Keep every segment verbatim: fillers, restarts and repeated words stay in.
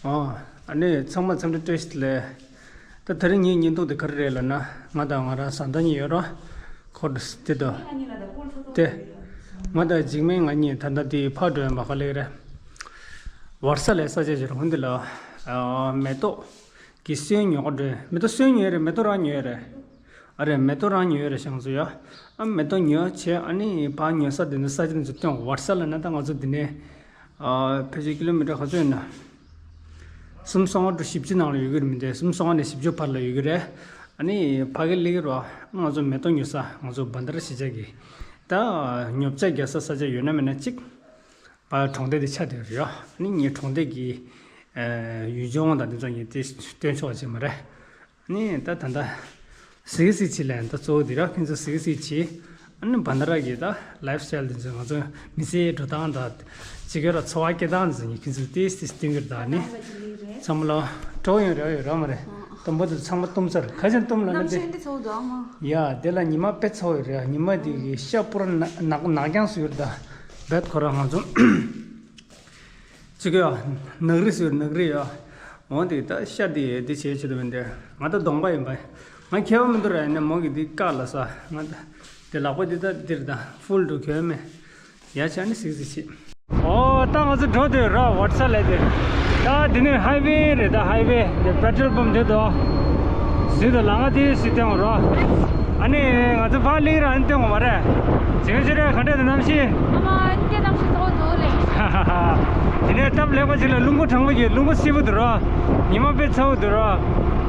ཨོ། ཨ་ནི་ཚང་མ་འཚམས་འདྲི་བཀྲ་ཤིས་བདེ་ལེགས། ད་དེ་རིང་ངའི་བརྙན་ཐུང་དེ་ག་རེ་རེད་ལབ་ན། ང་དང་ང་རང་བཟའ་ཟླ་གཉིས་ཡོད་ར། ཁོ་དེ་དོ། དེ། ང་དང་འཇིགས་མེད་ང་གཉིས་ད་ལྟ་དེ་ཕར་འགྲོ་ཡོད་མ། ག་ལེ་རེད། ཝར་ས་ལའི་ས་ཆ་ཞིག་རེད། འོན་ཏེ་ལ། ཨ། མེ་ཏོག་གི་སོན་ཉོ་ག་འགྲོ་ཡོད། མེ་ཏོག་སོན་ཉོས་རེད། མེ་ཏོག་རང་ཉོས་རེད། ཨ་རེད། མེ་ཏོག་རང་ཉོས་རེད། ཞང་ཚོ་ཡ། ཨ། མེ་ཏོག་ཉོས་བྱས། ཨ་ནི་ཕར་ཉོ་ས་དེ་ཚོ། ས་ཆ་དེ་ཚོ་སྟོན། ཝར་ས་ལབ་ན་ད་ང་ཚོ་འདི་ནས། ཨ། ཕལ་ཆེར་ཀི་ལོ་མི་ཊར་ག་ཚོད་ཡོད་ན། སུམ་སོ་ལྔ་དྲུག་བཞི་བཅུ་ནང་ལ་ཡོད་ཀྱི་རེད་མི་འདུག་སུམ་སོ་ལྔ་ནས་བཞི་བཅུ་བར་ལ་ཡོད་ཀྱི་རེད། ཨ་ནི་ཕ་གི་སླེབས་ཀྱི་རེད། ང་ཚོ་མེ་ཏོག་ཉོ་ས། ང་ཚོ་བྷན་དྷ་ར་གཞིས་ཆགས་ཀྱི་ད་ཉོ་ཆ་རྒྱག་ས་ས་ཆ་ཡོད་ན་མེད་ན་གཅིག་ཕར་གྲོང་སྡེ་དེ་ཆགས་བསྡད་ཡོད་རེད། ཨ་ནི་ངའི་གྲོང་སྡེ་གི་ཡུལ་ལྗོངས་དང་དེ་ཚོ་ངས་དེ་སྟོན་ཆོག་ཅིག་མ་རེད། ཨ་ནི་ད་ད་ལྟ་གཟིགས་གཟིགས་བྱེད་ལ། ད་གཙོ་བོ་འདི་ར། ཁྱེད་ཚོ་གཟིགས་གཟིགས་བྱེད། ཨ་ནི་བྷན་དྷ་ར་གི་ད་ལའིབ་སི་ཊའིལ་འདི་ཚོ། ང་ཚོ་མི་ཚེའི་འགྲོ་སྟངས་དང་། ཅི་ག་ར་འཚོ་བ་སྐྱེལ་སྟངས་འདི་ཚོ་ངས་ཁྱེད་ཚོ་ཏོག་ཙམ་སྟོན་གྱི་རེད། ད་ཨ་ནི་ཚང་མ་ལ་གྲོགས་ཡོང་རེ་ཡོད་ར་མ་རེད། དུམ་བུ་དེ་ཚང་མ་བཏུམས་ཚར། ཁ་ཆེམས་བཏུམས་ལབ་ན་དེ། གནམ་གཤིས་འདི་ཚ་བོ་འདུག་ཨ་མ། ཡ། དེ་ལ་ཉི་མ་དཔེ་ཚ་བོ་ཡོད་རེད། ཉི་མ་དེ་གི་ཤ་པུ་ར་ནག་ནག་ནག་རྐྱང་བཟོས་ཡོད་རེད། ད་བེད་ཁོ་ར་ང་ཚོ་ཅི་ག་ཡ། ནག་རིལ་ཟེར། ནག་རིལ་ཡ། འོ་དེ་ད་ཤ་དེ་དེ་བྱས་བྱེད་དུ་མི་འདུག་ང་ད་གདོང་པ་ཡིན་པ། ང་ཁྱད་པར་མི་འདུག་ར། ཡིན་ན་མོ་གི་དེ་བཀག་ལ་ས། ང་ད་དེ་ལག་པ་དེ་ད་འདིར་ད་ཧྥུལ་འགྲོ་གི་ཡོད་མེད། ཡ། བྱས་ནས་གཟིགས་གཟིགས་བྱེད། ཨོ། ད་ང་ཚོ་འགྲོ་དུས་ར། ཝར་ས་ལའི་དེ། ད་འདི་ནི་ཧའི་ཝེ་རེད། ད་ཧའི་ཝེ་དེ་པེ་ཊོལ་པམ་དེ་དོ། ཟིན་དུ་ལ་ང་དེ་ཟིན་སྟོན་རོ། ཨ་ནི་ང་ཚོ་ཕར་སླེབས་ར། ཨ་ནི་སྟོན་གོ་མ་རེད། ཇིང་ཞི་རེད། ག་འདྲ་འདུག་གནམ་གཤིས། ཨ་མ། ཨ་ནི་དེ་གནམ་གཤིས་གཙོ་བོ་འདུག་ལེ། དེ་ནས་སྟབས་ལེགས་པ་ཅིག་ལ་རླུང་བུ་གྲང་མོ་གི། རླུང་བུ་བསིལ་པོ་འདུག་རོ། ཉི་མ་དཔེ་ཚ་བོ་འདུག་རོ།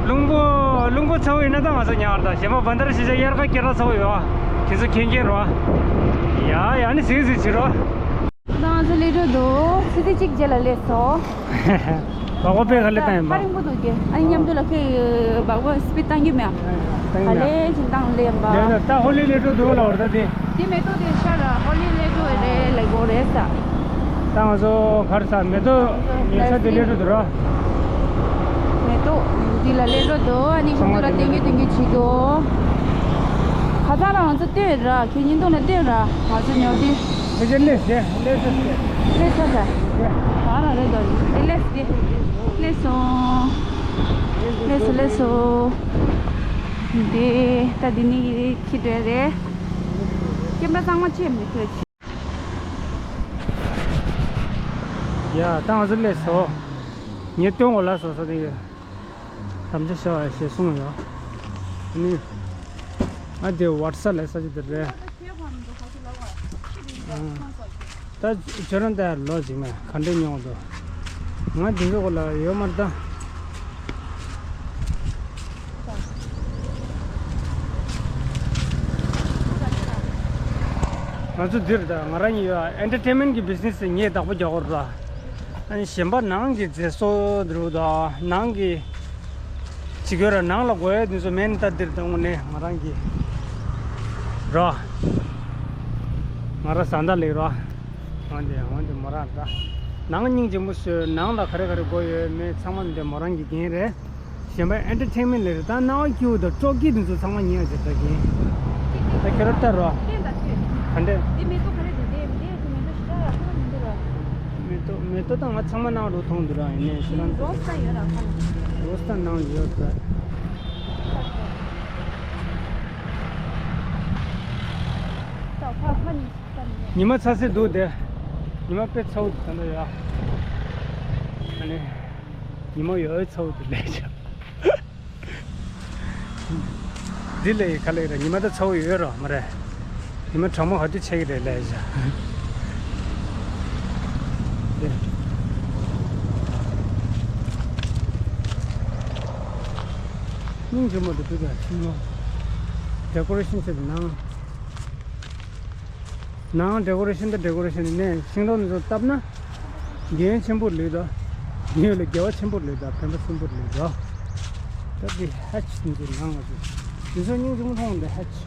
རླུང་བུ་རླུང་བུ་ཚ་བོ་ཡིན་ན་ད་ང་ཚོ་ཉར་ད། གཞན་པ་བྷན་དྷ་ར་གཞིས་ཆགས་དབྱར་ཁ་སྐྱེལ་ར་ཚ་བོ་ཡོད། ཁྱེད་ཚོ་མཁྱེན་མཁྱེན་རོ། ཡ་ཡ། ཨ་ནི་གཟིགས་གཟིགས་བྱེད་རོ། ད་ང་ཚོ་སླེབས་འགྲོ་འདུག་ཚི་ཚི་གཅིག་རྗེས་ལ་སླེབས་སོང་། བ་གོ་པས་ག་ལེ་བཏང་ཡིན་པ། ཧ་རིང་པོ་འདུག་གི། ཨ་ནི་མཉམ་དུ་ལ་ཁེ་བ་གོ་སི་པིཌ་བཏང་གི་མེད། བཏང་ག་ཡིན་ལེ་ཅིག་བཏང་ལེ་ཡིན་པ། ད་ད་ཧོ་ལི་སླེབས་འགྲོ་འདུག་ལ། འོར་ད་དེ། དེ་མེ་ཏོག་དེ་ཤར་ར། ཧོ་ལི་སླེབས་འགྲོ་རེད་ལེ། གོ་རེད་ས། ད་ང་ཚོ་ག་རེ་ཟ། མེ་ཏོག་ཉོ་ས་དེ་སླེབས་འགྲོ་འདུག་ར། མེ་ཏོག་འདི་ལ་སླེབས་འགྲོ་འདུག་ཨ་ནི་ཚང་མ་མཉམ་དུ་ལ་བསྟན་རྒྱུ་བསྟན་རྒྱུ་བྱེད་འགྲོ། ཁ་སང་ར་ང་ཚོ་བསྟན་ར། ཁྱེད་ཉིན་ཐོག་ནས་བསྟན་ར། ང་ཚོ་ཉོ་དེ། ཁྱེད་ཀྱི་སླེབས་ཟེར། སླེབས་ཟེར། སླེབས་ས་ས། ག་ར་རེད་དོ། དེ་སླེབས་ཟེར། སླེབས་སོང་། སླེབས་སོང་། སླེབས་སོང་། དེ་ད་འདི་ནི་ཁྱི་འདྲ་རེད། ཀེམ་ར་གཙང་མ་ཅིག་མི་ཐོས། ཡ། ད་ང་ཚོ་སླེབས་སོང་། ངས་སྟོན་གོ་ལ་སོ་སོ་དེ་ཡོད། དམ་བཅའ་བཞག་ཞེས་གསུངས་ཡོད། ཨ་ནི། ཨ། དེ་ཝར་ས་ལའི་ས་ཆ་དེ་རེད། ཨ། ད་ཁྱོད་རང་ད་ལོ་ཟིག་མེད། ག་འདྲས་མྱོང་འདུག་ང་འདི་ཚོ་གོ་ལ་ཡོད་མ་རེད་ད། ང་ཚོ་འདིར་ད་ང་རང་ཉིད་ཡོད། ཨེན་ཊར་ཊེན་མེན་ཊི་གི་བི་ཛི་ནེ་སི་ངས་བདག་པོ་རྒྱག་གི་རེད། ཨ་ནི་གཞན་པ་ནང་གི་མཛེས་བཟོ་འདི་རུ་ད་ནང་གི་ཅི་གོ་ར། ནང་ལ་དགོས་ཡ་འདི་ཚོ་མེད་ན་ད་འདིར་ད་དངོས་གནས་ང་རང་གི་ར། ང་ར་བཟའ་ཟླ་ལེགས་ར། འོན་ཏེ་འོན་ཏེ་མོ་རང་ད་ནང་སྙིང་རྗེ་མོ་བཟོས། ནང་ལ་ག་རེ་ག་རེ་དགོས་ཡོད་མེད་ཚང་མ་འདི་མོ་རང་གི་འགན་རེད། གཞན་པ་ཨེན་ཊར་ཊེན་མེན་ཊི་ལས་རེད། ད་རྣ་བ་སྐྱིད་པོ་དང་སྤྲོ་སྐྱིད་དེ་ཚོ་ཚང་མ་ཉོས་ཡ་ཟེར་ད་གིན། ད་ཁྱོད་རང་ལྟ་རོགས། བསྟན་དང་ཁྱོད། ག་འདྲས། འདི་མེ་ཏོག་ག་རེ་འདུག་དེ་འདི་ཚོ་མེ་ཏོག་ཞེ་དྲག་ཡག་པོ་མི་འདུག་ར། མེ་ཏོག་མེ་ཏོག་ད་ང་ཚང་མ་ནང་རུ་མཐོང་འདུག་ར། ཡིན་ནའི་ཤི་རང་ཚོ། རོ་སི་ད་ཡོད་ར་ཁ་ནས། རོ་སི་ད་ནང་ཡོད་ར། ད་ཁ་ཁ་ནས་ད་ནས། ཉི་མ་ཚ་སེ་འདུག་དེ། ཉི་མ་དཔེ་ཚ་བོ་འདུག་ད་ལྟ་ཡ། ཨ་ནི། ཉི་མ་ཡོད་ཚ་བོ་འདུག་ལས་བྱ། འདི་ལས་ག་ལས་རེད། ཉི་མ་ད་ཚ་བོ་ཡོད་རོ་མ་རེད། ཉི་མ་གྲང་མོ་ག་དུས་ཆགས་ཀྱི་རེད་ལས་བྱ། སྙིང་རྗེ་མོ་འདུག་འདུག་ད་ཆུ་མོ། ཌེ་ཀོ་རེ་ཤན་བྱས་ཏེ་ནང་། ནང་ཌེ་ཀོ་རེ་ཤན་དང་ཌེ་ཀོ་རེ་ཤན་ནས་ཤིང་ཏོག་འདི་ཚོ་བཏབ་ན། དགེ་མཚན་ཆེན་པོ་ལུས་དོ། ངེད་ལ་དགེ་བ་ཆེན་པོ་ལུས་དོ། ཕན་པ་ཆེན་པོ་ལུས་དོ། ད་འདི་ཧ་ཅི་འདི་ནང་ང་ཚོ། འདི་ཚོ་སྙིང་རྗེ་མོ་མཐོང་འདི་ཧ་ཅི།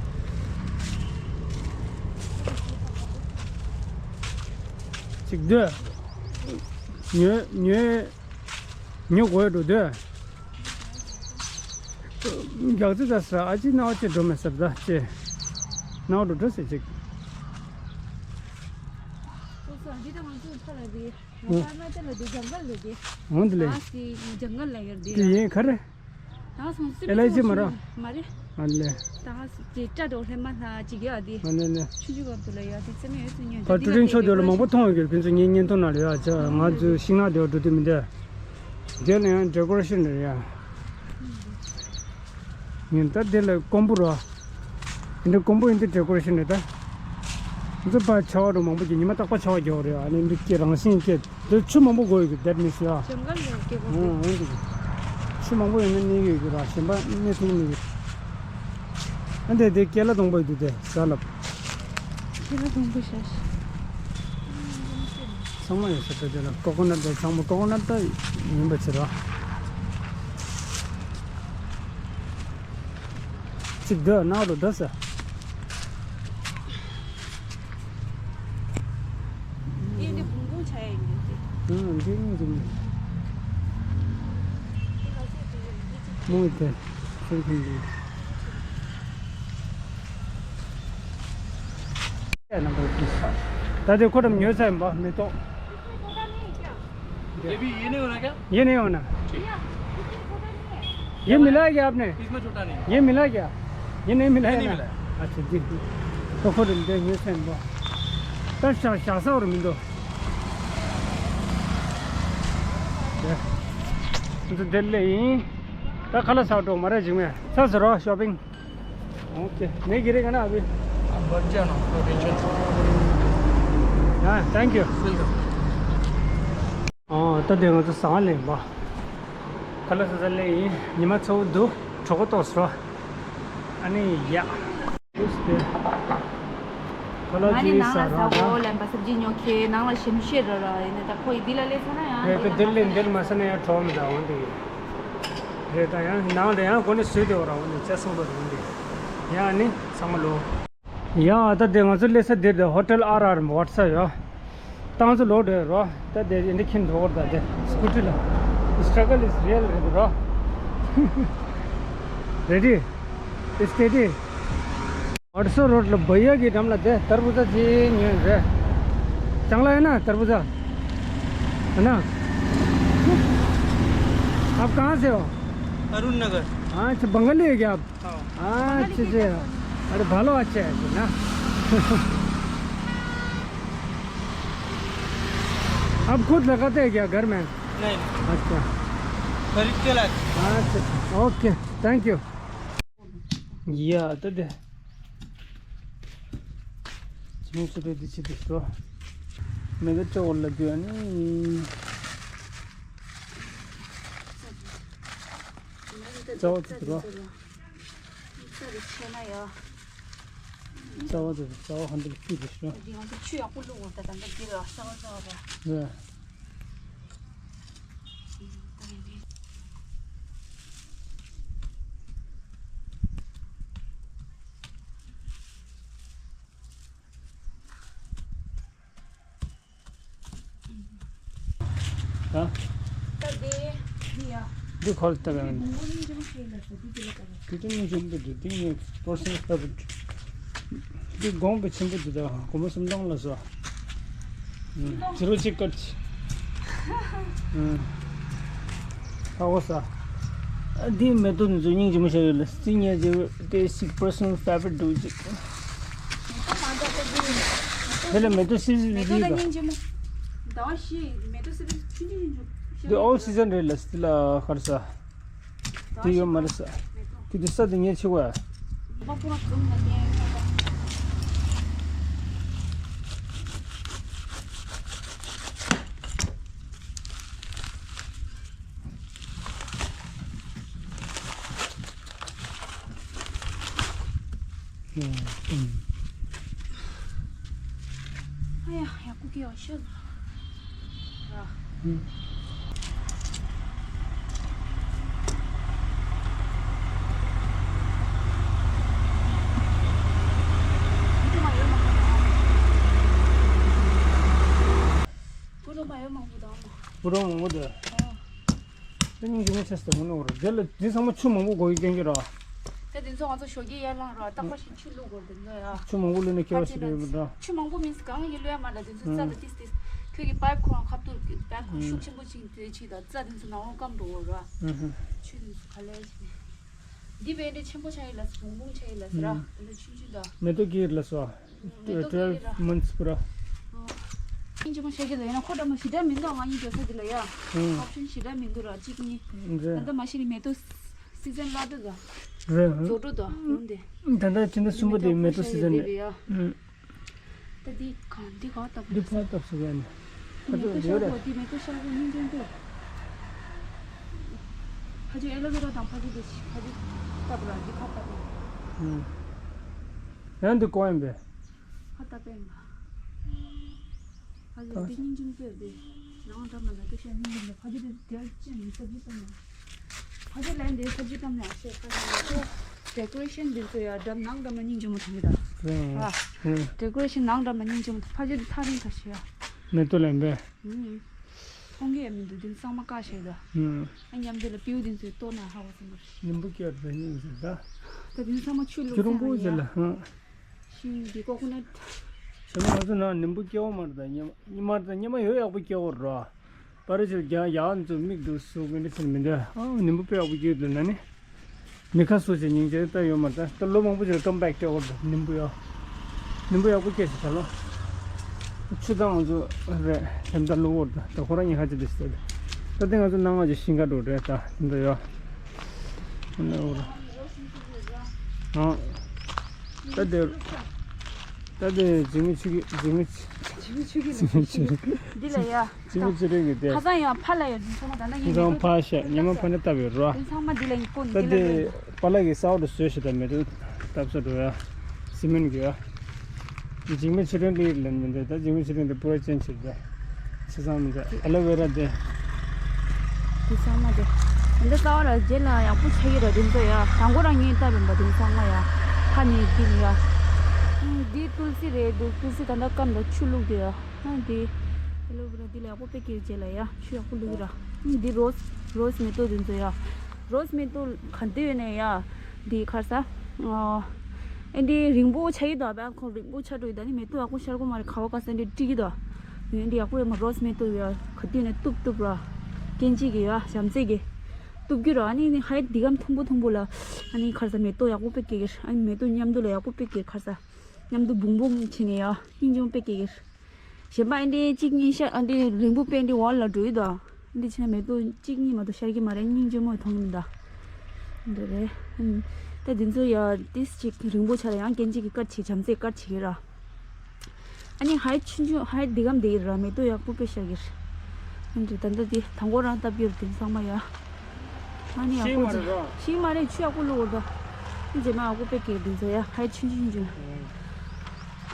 ཅིག་སྡོད། ཉོ་ཉོ་ཉོ་དགོས་འགྲོ་སྡོད། རྒྱག་རྩི་ད་ཟ་ཨ་ཅི་ན་ཨ་ཅི་འགྲོ་མེད་ཟེར་ད་ཅེ། ནང་དུ་འགྲོ་ཟེར་ཅིག་སོ་སོ་འདི་དང་ང་ཚོའི་ཕ་ལ་དེ། ང་ཨ་ཕ་ལ་དེ་ལ་དེ་ཇང་གལ་ལ་དེ། འོང་དེ་ལས། ཨ་སི་ཇང་གལ་ལ་ཡར་དེ། དེ་ཡིན་ག་རེ། ད་སོང་སི་ཨེ་ལ་ཅི་མ་ར། མ་རེད། ཨ་ལེ། ད་སི་དེ་སྐྲ་དོ་ལྷན་མ་ལ་ཅིག་ཡ་དེ། ཨ་ལེ་ལེ། ཆུ་ཆུ་གབ་དུ་ལ་ཡ་དེ་ཙེ་མེ་ཡོད་སུ་ཉོན་ད་ཀྲུ་ཀྲིན་ཆོ་དེ་ལ་མང་པོ་མཐོང་ཡོད་ཀྱི་ཁྱོད་ཚོ་ངའི་བརྙན་ཐུང་ནང་ལ་ཡ་ཅག་ང་ཚོའི་ཤིང་ནགས་དེ་བ་འགྲོ་དུས་མི་འདུག་དེ་ལ་ཡང་ཌེ་ཀོ་རེ་ཤན་རེད་ཡ། ཡིན་ད་དེ་ལ་ཀོང་པོ་ར། ཡིན་ད་ཀོང་པོ་ཡིན་ད་ཌེ་ཀོ་རེ་ཤན་རེད་ད། འཛུ་པ་ཆ་བ་རུ་མང་པོ་གྱི་ཉི་མ་རྟག་པ་ཆ་བ་རྒྱག་རེད་ཨ་ནི་འདི་སྐྱེ་རང་བཞིན་སྐྱེ་དེ་ཆུ་མང་པོ་དགོས་ཡོད་ཀྱི་དེར་མི་ཤི་ཨ། ཇང་གལ་ལ་སྐྱེ་དགོས་ཨང་ཨང་འདུག་ཆུ་མང་པོ་ཡོད་ན་གནས་ཡོད་ཀྱི་ར་གཞན་པ་གནས་ཐུབ་མི་ཡོད། ཨ་འདི་དེ་སྐྱེ་ལ་སྡོང་པོ་ཡོད་དུས་དེ་ཟ་ལབ། སྐྱེ་ལ་སྡོང་པོ་ཤ་ཤ། ཚང་མ་ཡོད་ས་ད་དེ་ལ་ཀོ་ཀོ་ནཊ་དང་ཚང་མ་ཀོ་ཀོ་ནཊ་ད་ཡིན་པ་ཕྱིར་རོ། ཅིག་སྡོད་ནང་དུ་སྡོད་ས། ཡེ་འདི་བུང་བུང་ཆ་ཡ་ཡིན་འདི། ཨང་འདི་ནི་འདི་ནི། མོ་དེ་ཚུར་ཁྱིམ་འདི། ད་དེ་ཁོ་རམ་ཉོས་ས་ཡིན་པ་མེ་ཏོག ये भी, ये नहीं होना क्या? ये नहीं होना। ये मिला है क्या आपने? इसमें छोटा नहीं। ये मिला क्या? ये नहीं मिला है ना? अच्छा जी। तो खुद दे ये से वो। तो शा-, शासा और मिंदो। ये। तो दिल ले ही। तो खाला साउट हो, मरे जिम्मे। सा सरो शॉपिंग। ओके, नहीं गिरेगा ना अभी? आप बच जाना, कोई टेंशन नहीं। हाँ, thank you। Welcome। ཨོ། ད་དེ་ང་ཚོ་ཟ་ཁང་ལེན་པ། ཁ་ལག་ཟ་ས་ལེན་ཡིན། ཉི་མ་ཚ་བོ་འདུག་གྲོད་ཁོག་ལྟོགས་སོང་། ཨ་ནི་ཡ། ཇུས་དེ། ཁ་ལག་ང་ནི་ཅིག་ནང་ཟ་ལ་རོགས་ཟ་གོ་དང་། ལེན་པ་སབ་ཇི་ཉོ་ཁེ་ནང་ལ་ཞིམ་ཤེས་ར་ར་ཡིན་ན་ད་ཁོ་ཡི་འདི་ལ་ལས་ས་ན་ཡང་རེད། དེ་ལ་འདིར་ལེན་མ་ས་ན་འདིར་མ་ས་ན་ཡང་གྲོགས་མི་འདྲ་འོང་དེ་ཡིན། རེད། ད་ཡང་ནང་ལ་ཡང་སྒོ་ནས་བཟོས་ཏེ་འོ་ར་འོ་ནས་བཅའ་སོང་བ་རེད་འདི། ཡང་ནི་ཚང་མ་ལོ། ཡང་ད་དེ་ང་ཚོ་སླེབས་ས་འདིར་དེ་ཧོ་ཊེལ་ཨར་ཨར་ཝར་ས་ཡོད། ཏང་ཚོ་ལོ་འདྲེ་རོ། ད་དེ་ཡིན་འདི་ཁྱིམ་འགྲོ་བར་ད་དེ་སྐུ་ཊི་ལ། Struggle is real རེད་རོ། Ready? Steady? ཝར་ས་རོཌ་ལ་བྷ་ཡ་གི་འགྲམ་ལ་དེ་དར་བུ་ཛ་ཅིག་ཉོས་རེད། ཅང་ལ་ཡིན་ན་དར་བུ་ཛ། है ना? आप कहाँ से हो? अरुण नगर। हाँ, अच्छा, बंगाली है क्या आप? हाँ। हाँ, अच्छा, अच्छा। अरे, भालो अच्छा है ना। आप खुद लगाते हैं क्या घर में? नहीं, नहीं। अच्छा। खरीद के लाते हैं। अच्छा, अच्छा। Okay, thank you। ཡ་ད་དེ། ཅི་མོ་ཅི་རེད་འདི་ཅི་འདུག་སོ། མེ་ག་ཅོག་ལ་རྒྱུ་ཨ་ནི། རྩ་བ་ཅི་འདུག་རོ། རྩ་བ་ཅི་འདུག་རྩ་བ་ཧན་དུ་ཅི་འདུག་སོ། འདི་ང་ཚོ་ཆུ་ཡག་པོ་བླུགས་འོང་ད་ད་འདི་འདི་ལ་རྩ་བ་རྩ་བ་རེད། ཡ། ད། ད་དེ། འདི་ཡ། འདི་ཁོལ་ལྟ་བ་ཡིན། འདི་ཏིང་ངེ་འཇོན་པོ་འདུག་ཏིང་ངེ་པར་སོན་ལྟ་བུ། འདི་དགོངས་པ་ཆེན་པོ་འདུག་ད་སྒོར་མོ་སུམ་སྟོང་ལ་བཟོ། ཇི་རོ་གཅིག་ཀར་གཅིག་ཧ་གོ་ས། འདི་མེ་ཏོག་འདི་ཚོ་སྙིང་རྗེ་མོ་ཞིག་རེད་ལ། སི་ཉེ་ཇེ་ཏེ་སི་པར་སོ་ནལ་ཕེ་ཝ་རི་ཊི་འདུག་ཅིག་དེ་ལ་མེ་ཏོག་སི་སི་མེ་ཏོག་ལ་རེད་ལ། སྙིང་རྗེ་མོ། ཟླ་བ་བཞི་མེ་ཏོག་སི་སི་ཆུང་ཆུང་ཆུང་ཆུང་། འདི་ཨོལ་སི་ཛན་རེད་ལ། སི་ལ་ཁར་ས། དེ་ཡོད་མ་རེད་ས། དེ་དུས་ས་དེ་ངས་ཆེ་བ། ཨ་ཡ་ཡ་ཀུ་ཀེ་ཨོ་ཤོད། ཕུ་རོ་མང་པོ་འདུག་ཨ་མ། ཕུ་རོ་མང་པོ་འདུག་ཨོ། དེ་སྙིང་རྗེ་མོ་ཆེ་སྟེ་མོ་ནོར་རེད་ལ། འདི་ཚང་མ་ཆུ་མང་པོ་དགོས་ཀྱི་རྐྱེན་གྱིས་ར། དེ་ དེ་ཚོ་ང་ཚོ་ཞོགས་ཀས་ཡར་ལངས་རོགས་རྟག་པར་ཞིག་ཆུ་བླུག་དགོས་དེ་ཚོ་ཡ། ཆུ་མང་པོ་བླུགས་ན་སྐྱེ་བ་ཞིག་རེད་མི་འདྲ། ཆུ་མང་པོ་མིན་གང་གི་བླུག་ཡ་མ་རེད། དེ་ཚོ་རྩ་ལ་ཏིས་ཏིས་ཁྱོད་ཀྱི་པའིབ་ཁོ་རང་ཁ་ཐུག་པའིབ་ཁོ་ཤུགས་ཆེན་པོ་ཅིག་དེ་ཅིག་དང་རྩ་དེ་ཚོ་ནང་ལོགས་སྐམ་འགྲོ་གོ་ར། ཆུ་དེ་ཚོ་ག་ལས་ཞིག་འདི་བས་འདྲ་ཆེན་པོ་ཆགས་ཡིན་ལ་སོ་བུང་བུང་ཆགས་ཡིན་ལ་སོ་ར། དེ་ཚོ་ཆུང་ཆུང་དང་། མེ་ཏོག་སྐྱེ་ཡིན་ལ་སོ། མེ་ཏོག་སྐྱེ་ཡིན་ར། Twelve months པུ་ར། ཨིན་ཅི་མ་ཤེས་ཀྱི་ལ་ཡིན་ན་ཁོ་འདྲ་མ་ཞི་འདྲ་མི་འདུག་ང་གཉིས་འགྲོ་ས་འདི་ལ་ཡ། ཨོབ་ཤན་ཞི་འདྲ་མི་འདུག་ར་གཅིག་གཉིས། རེད། ད་ལྟ་མ་ཤི་ནི་མེ་ཏོག་སི་ཛན་ལ་འདུག་ག་རེད། རྫོགས་འགྲོ་དང་ཡོང་དེ། ད་ལྟ་ཕྱི་ཟླ་གསུམ་པ་དེ་མེ་ཏོག་སི་ཛན་རེད། ད་འདི་གང་འདི་གང་བཏབ་འདི་ཕར་བཏབ་སུ་ཡ་ནི། ད་མེ་ཏོག་ལྟ་ཤར་ཡོད་རེད། གོ་འདི་མེ་ཏོག་ཤར་གོ་སྙིང་རྗེ་འདུག་ཕ་ཆུ་ཨེ་ལོ་ཝེ་ར་དང་ཕ་ཆུ་འདི་ཕ་ཆུ་བཏབ་ར་འདི་ཕར་བཏབ་ར། ཡང་འདི་གོ་ཡིན་པས། ཕར་བཏབ་པས་ན། ཕ་ཆུ་འདི་སྙིང་རྗེ་འདུག་འདི། ནང་འདྲ་མ་ལ་ཏུ་ཤ་སྙིང་རྗེ་འདུག་ཕ་ཆུ་འདི་དེ་ཅི་མི་ས་ཅི་ཙམ་ན། ཕ་ཆུ་ལན་འདི་ས་ཅི་ཙམ་ན་ཤེས་ཕ་ཆུ་ཌེ་ཀོ་རེ་ཤན་འདི་ཚོ་ཡ་འགྲམ་ནང་འགྲམ་ན་སྙིང་རྗེ་མོ་མཐོང་གི་ད། ཨ། ཌེ་ཀོ་རེ་ཤན་ནང་འགྲམ་ན་སྙིང་རྗེ་མོ་མཐོང་ཕ་ཆུ་འདི་ཐག་རིང་ཐག་ཤེས་ཡ། མེ་ཏོག་ལན་པས། མཐོང་གི་ཡ་མི་འདུག་འདི་ཚང་མ་བཀག་ཤེས་ད། ཨ་མཉམ་འདི་ལ་པིའུ་འདི་ཚོའི་ལྟོ་ན་ཧ་བ་ཙམ་པར། ནིམ་བུ་སྐྱེ་བ་དེ་སྙིང་རྗེ་ད། ད་འདི་ཚང་མ་ཆུ་བླུགས་ཚང་མ་ཡ། ཤིང་གི་ཀོ་ཀོ་ནཊ། ཞོ་ནི་ང་ཚོ་ནང་ནིམ་བུ་སྐྱེ་བོ་མར་དང་ཉི་མ་ཉི་མར་དང་ཉི་མ་ཡོད་ཡག་པོ་སྐྱེ་བོ་རོ། པ་རི་ཆུ་རྒྱ་ཡག་ཚོ་མིག་འདུག་སུ་གི་འདི་ཕྱིན་མི་འདུག་ཨ་ནིམ་བུ་དཔེ་ཡག་པོ་སྐྱེ་འདུག་ན་ནི། མི་ཁ་སུ་ཞིག་སྙིང་རྗེ་ལྟ་ཡོད་མ་རེད། ད་ལོ་མང་པོ་ཞིག་ཀམ་བེག་སྐྱེ་བོ་རེད་ནིམ་བུ་ཡོ། ནིམ་བུ་ཡག་པོ་སྐྱེ་ཞིག་ད་ལོ། ཆུ་དང་ང་ཚོ་རེད་ལྷམ་ད་ལོ་བོ་རེད་ད་ཁོ་རང་ཉི་ཁ་ཅི་འདུག་ཟེར། ད་དེ་ང་ཚོ་ནང་ང་ཅི་ཤིང་ཁ་འགྲོ་རེད་ད་ནིམ་བུ་ཡོ། ཨ། ད་དེ། ད་དེ་འཇིགས་མེད་ཆུ་གི་འཇིགས་མེད་ཆུ། འཇིགས་མེད་ཆུ་གི་འཇིགས་མེད་ཆུ་གི། འདི་ལ་ཡ། འཇིགས་མེད་ཆུ་རིང་གི་དེ། ཁ་སང་ཡང་ཕ་ལ་ཡོད་འདི་ཚང་མ་ད་ན་ཡིན་ཁ་སང་ཕ་ཤ་ཉི་མ་ཕ་ནས་བཏབ་ཡོད་རོ། འདི་ཚང་མ་འདི་ལ་ཡིན་ཀོ་ད་འདི་ལ་དེ་ཡོད། པ་ལག་གི་སའོ་དུ་བཟོས་ཤི་ད་མེད་དུ་བཏབ་ས་འགྲོ་ཡ། སི་མེན་གི་ཡ། འཇིགས་མེད་ཆུ་རིང་ལི་ལ་མི་འདུག་ད་འཇིགས་མེད་ཆུ་རིང་དེ་པུ་ར་ཅན་ཆེ་ད། ཆེ་ཚང་མི་འདུག་ཨ་ལོ་ཝེ་ར་དེ། དེ་ཚང་མ་དེ། འདི་ཀ་བ་ལ་རྗེས་ལ་ཡག་པོ་ཆགས་ཀྱི་ར་དེ་ཚོ་ཡ། དང་པོ་རང་ངས་བཏབ་ཡིན་པ་དེ་ཚང་མ་ཡ། ཁ་ནས་འདི་ཡ། འདི་ཏུལ་སི་རེད་འདུག་ཏུལ་སི་ད་ལྟ་སྐམ་ད་ཆུ་བླུགས་དེ་ཡ། ཨ་འདི། ཨ་ལོ་ཝེ་ར་འདི་ལ་ཡག་པོ་དཔེ་སྐྱེས་རྗེས་ལ་ཡ་ཆུ་ཡག་པོ་བླུགས་ར། ཨ་འདི་རོ་སི་རོ་སི་མེ་ཏོག་འདི་ཚོ་ཡ། རོ་སི་མེ་ཏོག་ག་འདི་ཡོད་ནས་ཡ། འདི་ཁར་ས། ཨ་འདི་རིང་པོ་ཆགས་ཡི་དོ་བ་ཁོ་རིང་པོ་ཆགས་འགྲོ་ཡི་ད་ནི་མེ་ཏོག་ཡག་པོ་ཤར་གོ་མ་རེད་ཁ་བ་ཁ་ས་འདི་ཀྲིག་གི་དོ། འདི་ཡག་པོ་ཡོད་མ་རོ་སི་མེ་ཏོག་ཡ་ག་འདི་ནས་གཏུབ་གཏུབ་ར། ཀན་ཅི་གི་ཡ་བྱམས་བརྩེ་གི། གཏུབ་གི་ར་ཨ་ནི་ནི་ཧའི་འདི་གམ་ཐུང་པོ་ཐུང་པོ་ལ། ཨ་ནི་ཁར་ས་མེ་ཏོག་ཡག་པོ་དཔེ་སྐྱེ་གི་ཨ་ནི་མེ་ཏོག་མཉམ་དུ་ལ་ཡག་པོ་དཔེ་སྐྱེ་ཁར་ས། མཉམ་དུ་བུང་བུང་བྱས་ནས་ཡ། སྙིང་རྗེ་མོ་དཔེ་སྐྱེ་གི། གཞན་པ་ཨེ་འདྲའི་གཅིག་གཉིས་ཤ་ཨ་འདྲའི་རིང་པོ་དཔེ་འདྲའི་འོག་ལ་འགྲོ་ཡི་དོ། འདི་ཕྱིན་ན་མེ་ཏོག་གཅིག་གཉིས་མ་གཏོགས་ཤར་གྱི་མ་རེད། སྙིང་རྗེ་མོ་མཐོང་གི་མི་འདུག་འདི་རེད། ད་འདི་ཚོ་ཡ་ཏིས་གཅིག་རིང་པོ་ཆགས་ལ་ཡང་ཀན་ཅི་གི་དཀར་ཆེ་བྱམས་བརྩེ་དཀར་ཆེ་གི་ར། ཨ་ནི་ཧའི་ཆུང་ཆུང་ཧའི་འདི་གམ་འདི་ཡི་ར་མེ་ཏོག་ཡག་པོ་དཔེ་ཤར་གྱི་རེད། འདི་ད་ལྟ་འདི་དང་པོ་རང་བཏབ་རྒྱུ་རེད་འདི་ཚང་མ་ཡ། ཨ་ནི་ཡག་པོ་ཤིང་མ་རེད་ར། ཤིང་མ་རེད་ཆུ་ཡག་པོ་བླུགས་འོ་ད། རྗེས་མ་ཡག་པོ་དཔེ་སྐྱེ་འདི་ཚོ་ཡ་ཧའི་ཆུང་ཆུང་ཆུང་།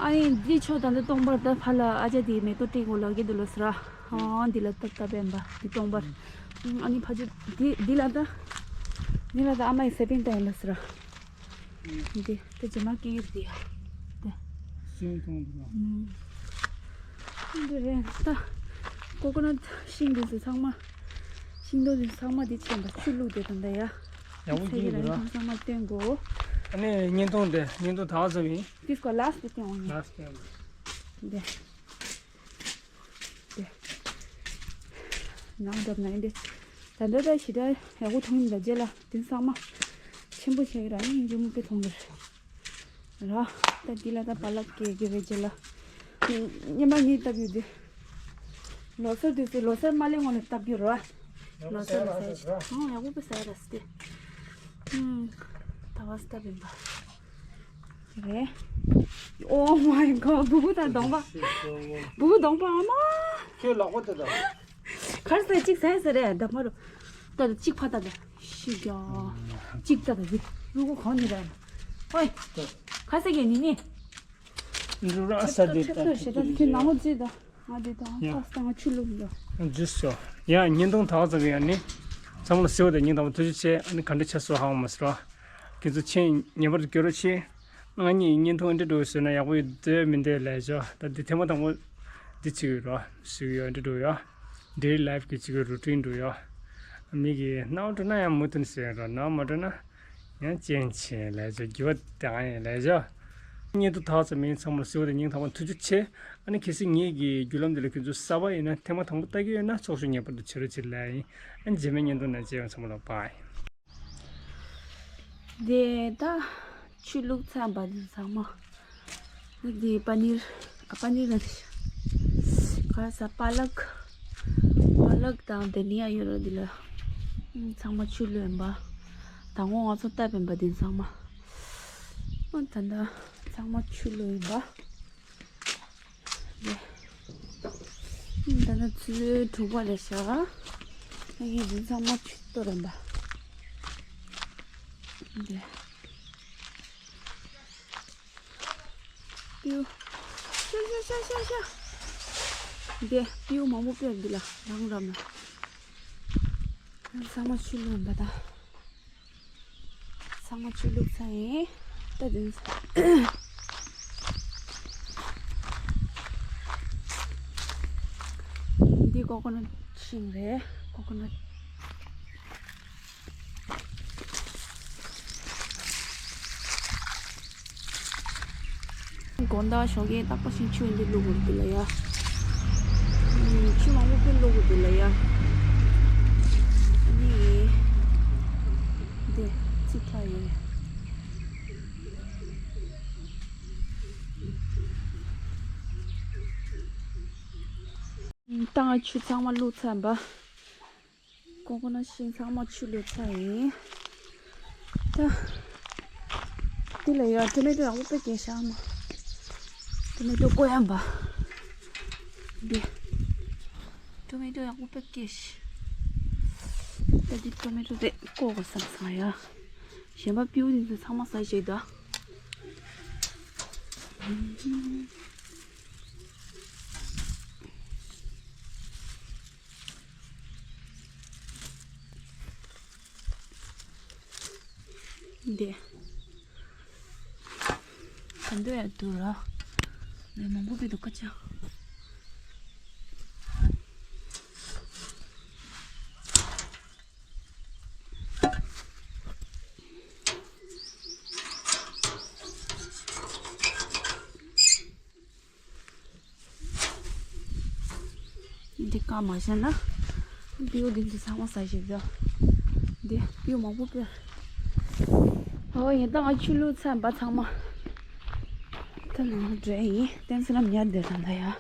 ཨ་ནི་འདི་ཆོ་ད་ལྟ་སྟོང་པར་ད་ཕ་ལ་ཨ་ཅག་དེའི་མེ་ཏོག་སྤྲིན་འོ་ལག་གི་འདུག་ལོ་སི་ར། ཨ་འདི་ལ་ཏག་ཏག་པན་པ་འདི་སྟོང་པར། ཨ་ནི་ཕ་ཆུ་འདི་འདི་ལ་ད། འདི་ལ་ད་ཨ་མ་ཡི་ཟས་པིན་ཏ་ཡིན་ལོ་སི་ར། འདི་ད་རྗེས་མ་སྐྱེ་གི་འདི་ཡ། འདི། སུན་མཐོང་འདུག་ཨ། འདི་རེད་ད། ཀོ་ཀོ་ནཊ་ཤིང་འདི་ཚོ་ཚང་མ། ཤིང་སྡོང་འདི་ཚང་མ་འདི་ཆེན་པ་ཆུ་བླུགས་དེ་ད་ལྟ་ཡ། ཡག་པོ་ཚད་ཀྱི་རང་ཡིན་ཚང་མ་སྟོན་དགོས། ཨ་ནི་བརྙན་ཐུང་འདི་བརྙན་ཐུང་ད་ག་ཙམ་ཡིན། This got last thing on you. Last thing. འདི། འདི། ནང་འདྲ་ན་འདི། ད་འདི་ད་ཞི་ད་ཡག་པོ་མཐོང་ཡིན་ད་རྗེས་ལ་འདི་ཚང་མ། ཆེན་པོ་བྱས་ཀྱི་ར་ཡིན་འཇུ་མོ་པའི་མཐོང་གི་ར། ད་འདི་ལ་ད་བ་ལག་སྐྱེ་གི་རེད་རྗེས་ལ། སྙེ་མ་ངས་བཏབ་ཡོད་འདི། ལོ་སར་དུས་སུ་ལོ་སར་མ་ལེན་སྔོན་ལ་བཏབ་རྒྱུ་ར། ལོ་སར་ལ་ཟ་ཡ་ཞིག་ཨང་ཡག་པོ་པ་ཟ་ཡ་ར་སི་ཏེ། ད་བ་སི་ཏ་བིན་པ། རེད། Oh my god བུ་བུ་དང་གདོང་པ། བུ་བུ་གདོང་པ་ཨ་མ། ཁྱོད་ལག་པ་དེ་དང་། གར་ཟེར་གཅིག་ཟེར་ཟེར་རེད་ད་མ་རུ། ད་ད་གཅིག་ཕ་ད་ད། ཤི་རྒྱ། གཅིག་ད་ད་ཟི། ལུ་གུ་གང་ནི་ར། ཨོའི། ག་ཟེར་གི་ནི་ནི། འགྲོ་ར་ས་དེ་ད། ཁྱོད་ནང་ལོ་ཙི་ད། ང་དེ་དང་ཡ། ཏག་ཏག་ང་ཆུ་བླུགས་ཡོད། ཇུས་སོ། ཡ་བརྙན་ཐུང་དག་ཙམ་ཡང་ནི། ཚང་མ་ལ་གཟིགས་པ་དང་སྙིང་ཐག་པ་ཐུགས་རྗེ་ཆེ། ཨ་ནི་ག་འདྲ་ཆགས་སོང་ཧ་གོ་མ་སོང་། ཁྱེད་ཚོ་མཆན་ངེས་པར་དུ་སྐྱོར་རོགས་བྱེད། ང་གཉིས་བརྙན་ཐུང་འདི་འདྲ་བཟོས་ན་ཡག་པོ་ཡོད་འདོད་མི་འདོད་ལས་ཆོག་ད་འདི་ཐེངས་མ་དང་པོ་འདི་བྱེད་ཀྱི་ཡོད་རོ། གཟིགས་ཡོད་འདི་འགྲོ་ཡོད། འདིའི་ལའིབ་གི་བྱེད་ཀྱི་རུ་ཊིན་འགྲོ་ཡོད། མི་གི་སྣང་བ་འགྲོ་ན་ཡང་མུ་མཐུད་ཟེར་རོ་སྣང་མ་འགྲོ་ན། ཡང་ཅན་ཆེ་ལས་ཆོ་རྒྱུ་བ་དང་ཡང་ལས་ཆོ། བརྙན་ཐུང་ཐག་ཚོ་མིན་ཚང་མ་ལ་གཟིགས་པ་དང་སྙིང་ཐག་པ་ཐུགས་རྗེ་ཆེ། ཨ་ནི་གལ་སྲིད་ངེད་ཀྱི་བརྒྱུད་ལམ་འདི་ལ་ཁྱོད་ཚོ་གསར་པ་ཡིན་ན་ཐེངས་མ་དང་པོ་ལྟ་གི་ཡོད་ན་ཚོགས་ཞུགས་ངེས་པར་དུ་བྱེད་རོགས་བྱེད་ལ་ཡིན། ཨ་ནི་རྗེས་མའི་བརྙན་ཐུང་ནང་མཇལ་ཡོང་། ཚང་མ་ལ་བྷའི། དེ་ད་ཆུ་བླུགས་ཚར་བ་དེ་ཚང་མ། འདི་པ་ནིར། ཨ་པ་ནིར་ལ། ག་ས་པ་ལག་པ་ལག་དང་དེ་ནི་ཡ་ཡོད་ར་འདི་ལ། ཚང་མ་ཆུ་བླུགས་ཡིན་པ། དང་པོ་ང་ཚོ་བཏབ་ཡིན་པ་འདི་ཚང་མ། ཨོ་ད་ད་ཚང་མ་ཆུ་བླུགས་ཡིན་པ། འདི། ད་ད་ཚུལ་དྲུག་པ་རེད་ཤག་ཨ་ཡིན་འདི་ཚང་མ་ཆུ་གཏོར་ཡིན་པ། འདི། སྤྲེའུ། ཤ་ཤ་ཤ་ཤ་ཤ། འདི་སྤྲེའུ་མང་པོ་དཔེ་འདི་ལ་རང་རམ་ལ། ཚང་མ་ཆུ་བླུགས་འདི་ད། ཚང་མ་ཆུ་བླུགས་ཚར་ཡིན། ད་འདི་ཚོ། འདི་ཀོ་ཀོ་ནཊ་ཤིང་རེད། ཀོ་ཀོ་ནཊ། དགོང་དག་ཞོགས་ཀས་རྟག་པར་ཤིང་ཆུ་འདི་བླུག་དགོས་འདུག་ལ་ཡ། ཆུ་མང་པོ་ཀུན་བླུག་དགོས་འདུག་ལ་ཡ། ཨ་ནི། འདི་ཚིག་ཁ་ཡོད། ཏང་ཆུ་ཚང་མ་བླུགས་ཚར་བ། ཀོ་ཀོ་ནཊ་ཤིང་ཚང་མ་ཆུ་བླུགས་ཚར་ཡིན། ད། འདི་ལ་ཡ་ཊོ་མེ་ཊོ་ཡག་པོ་དཔེ་སྐྱེས་ཤག་མ། ཊོ་མེ་ཊོ་བཀོག་ཡ་འབའ། འདི། ཊོ་མེ་ཊོ་ཡག་པོ་དཔེ་སྐྱེས་ཤག་ད་འདི་ཊོ་མེ་ཊོ་དེ་བཀོག་དགོས་བསམ་སོང་ཡ། གཞན་པ་སྤྲེའུ་འདི་ཚོ་ཚང་མ་ཟ་བྱེད་ད། འདི། ད་འདོད་ཡ་འདུག་ར། ལས་མང་པོ་སྤེལ་འདུག་ཀ་ཅག་འདི་བཀག་མ་བཞག་ན། སྤྲེའུ་འདི་ཚོ་ཚང་མ་ཟ་བྱེད་དོ། འདི་སྤྲེའུ་མང་པོ་སྤེལ། ཨོ་ཡིན་ད་ང་ཆུ་བླུགས་ཚར་བ་ཚང་མ། ད་ནང་ལ་འགྲོ་ཡིན། བསྟན་སྲིད་ལམ་ཉར་བསྡད་དང་ད་ཡ།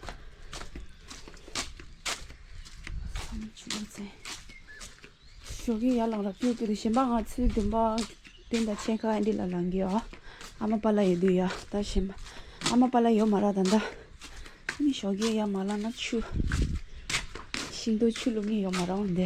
ཚང་མ་ཆུ་བླུགས་ཚར། ཞོགས་ཀས་ཡར་ལངས་ར་སྤྲེའུ་སྤྲེའུ་དེ་གཞན་པ་ང་ཚོའི་བདུན་པ་བདུན་དང་ཕྱེད་ཀ་འདི་ལ་ལངས་གི་ཡོད། ཨ་མ་པཱ་ལགས་ཡོད་དུས་ཡ་ད་གཞན་པ་ཨ་མ་པཱ་ལགས་ཡོད་མ་ར་ད་ད། ཨ་ནི་ཞོགས་ཀས་ཡར་མ་ལངས་ན་ཆུ། ཤིང་ཏོག་ཆུ་བླུག་མཁན་ཡོད་མ་ར་འོང་དེ།